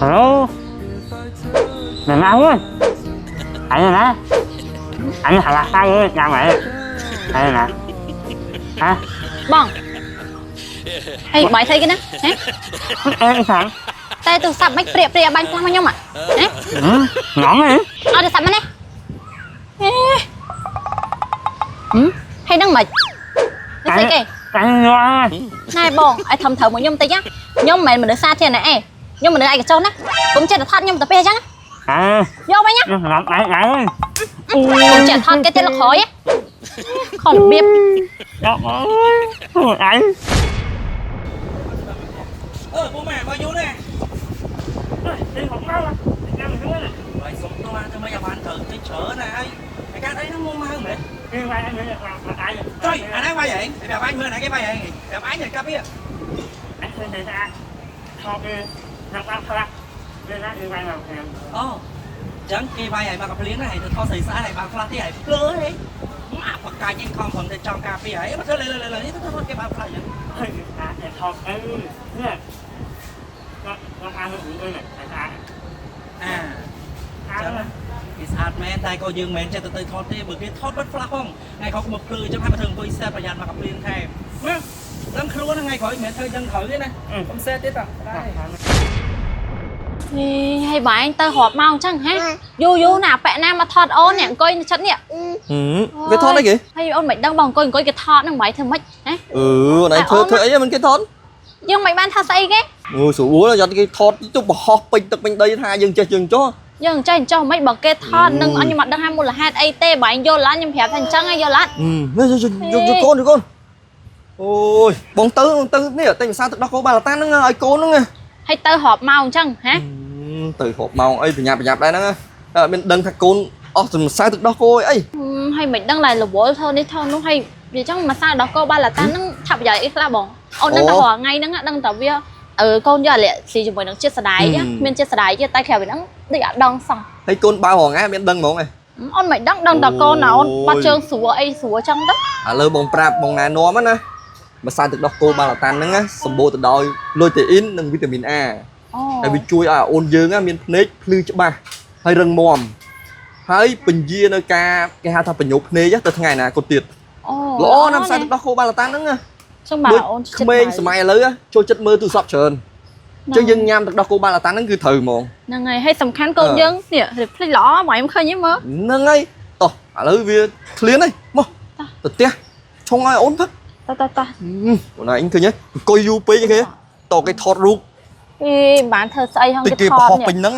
Hello. Đừng ăn ơi. Anh nè. Anh hả là sao ơi, nhà mày. Anh nè. Hả? បងហើយបាយស្អីគេណាហ៎ Ê, sao? តែទូរស័ព្ទមិនព្រាកព្រាកបាញ់ខ្លះមកខ្ញុំហ៎ Ừ, ngon ấy. អត់ទូរស័ព្ទមកនេះហេហឹមហើយនឹងមិននេះស្អីគេ Anh ngon. ណែបងឲ្យធំត្រូវមកខ្ញុំតិចណាខ្ញុំមិនមែនមនុស្សសាធារណៈឯងខ្ញុំមនុស្សឯកជនណាកុំចេះតែថតខ្ញុំទៅពេលអញ្ចឹងណា À, យកវិញណា nó ngọt anh anh. កុំចេះថតគេទៀតលក្រោយណាខុសរបៀប Đó. Anh. អឺពូម៉ែមកយូរណាស់ Đi không mau. Em xuống này. ហើយសុំតោះធ្វើម៉េចឲ្យបានត្រូវទៅច្រើនណាហើយឯកាត់អីហ្នឹងមកមកមែន Đi qua anh anh. ចុយអាណាវាយហែងប្រាប់អញមើលណាគេវាយហែងប្រាប់អញឲ្យកាប់វា Anh xin thì ra. Thôi đi. Nằm ăn thôi. Đi ra đi qua làm tiền. អូចឹងគេវាយឲ្យមកកាភ្លៀងណាហើយទៅថតស្រីស្អាតហើយបានផ្លាស់ទៀតហើយភ្លើហីមកបកាច់ឯងខំព្រមតែចង់ការពារហើយមកធ្វើលើលើលើនេះទៅថតគេបានផ្លាស់ចឹង hơi à để thọt ấy nè nó nó ăn được những này phải ăn អា ăn ចឹងគេស្អាតមែនតែក៏យើងមិនមែនចេះតែទៅថតទេបើគេថតបាត់ផ្លាស់ផងថ្ងៃក្រោយមកភ្លឺចឹងហើយមកធ្វើអង្គុយសេតប្រយ័ត្នមកកាភ្លៀងថែមណាដឹងខ្លួនថ្ងៃក្រោយមិនមែនធ្វើចឹងត្រូវទេណាកុំសេតទៀតតដែរ នេះហើយបងឯងទៅរាប់ម៉ោងអញ្ចឹងហ៎យូរយូរណាប៉ែណាមកថតអូននេះអង្គុយនៅចិត្តនេះ គេថតអីគេ ហើយអូនមិនដឹងបងអង្គុយអង្គុយគេថតហ្នឹងមិនធ្វើម៉េចណា អឺអូនឯងធ្វើធ្វើអីមិនគេថត យើងមិនបានថតស្អីគេ អូស្រួលយ៉ាត់គេថតទៅបរហោះពេញទឹកពេញដីថាយើងចេះយើងចោះ យើងចេះអញ្ចោះមិនបើគេថតនឹងអញខ្ញុំអត់ដឹងថាមូលហេតុអីទេបើឯងយល់ឡាខ្ញុំប្រាប់ថាអញ្ចឹងឯងយល់អត់ នេះយកយកកូនយកកូនអូយបងទៅបងទៅនេះតែភាសាទឹកដោះគោបាឡាតានហ្នឹងឲ្យកូនហ្នឹង ហើយទៅរាប់ម៉ោងអញ្ចឹងហ៎ ទៅរាប់ម៉ោងអីប្រញាប់ប្រញាប់ដែរហ្នឹងមានដឹងថាកូនអស់សម្សៅទឹកដោះគោអី ហើយមិនដឹងឡើយរវល់ធ្វើនេះធ្វើនោះហើយវាអញ្ចឹងម្សៅដោះគោបាឡាតាហ្នឹងថាប្រយោជន៍អីខ្លះបងអូនដឹងតែរាល់ថ្ងៃហ្នឹងដឹងតែវាអឺកូនយកអាលាក់ស៊ីជាមួយនឹងជាតិសដាយមានជាតិសដាយទេតែក្រៅពីហ្នឹងដូចអត់ដឹងសោះ ហើយកូនបើរងថ្ងៃមានដឹងហ្មងឯង អូនមិនដឹងដឹងតែកូនណាអូនបាត់ជើងស្រួលអីស្រួលចឹងទៅ ឥឡូវបងប្រាប់បងណែនាំណាម្សៅទឹកដោះគោបាឡាតានហ្នឹងសម្បូរទៅដោយលូតេអ៊ីននិងវីតាមីន A អូ ហើយវាជួយឲ្យអូនយើងមានភ្នែកភ្លឺច្បាស់ហើយរឹងមាំហើយពន្យានៅការគេហៅថាបញ្ញោភ្នែកទៅថ្ងៃអនាគតទៀត អូ ល្អណាស់ផ្សាយទឹកដោះគោបាឡាតានហ្នឹង ចឹងបាទ ដូច អូន ក្មេងសម័យឥឡូវចូលចិត្តមើលទូរស័ព្ទច្រើនអញ្ចឹងយើងញ៉ាំទឹកដោះគោបាឡាតានហ្នឹងគឺត្រូវហ្មង ហ្នឹងហើយហើយសំខាន់កូនយើងនេះរភ្លេចល្អមកខ្ញុំឃើញហ្នឹងមើល ហ្នឹងហើយតោះឥឡូវវាឃ្លានហើយមកទៅផ្ទះឆុងឲ្យអូនផឹក តោះតោះតោះ អូនឯងឃើញទេអង្គុយយូរពេកគេតគេថតរូប អេបានធ្វើស្អីហង តិចគេប គេថតនេះ រហោះពេញហ្នឹង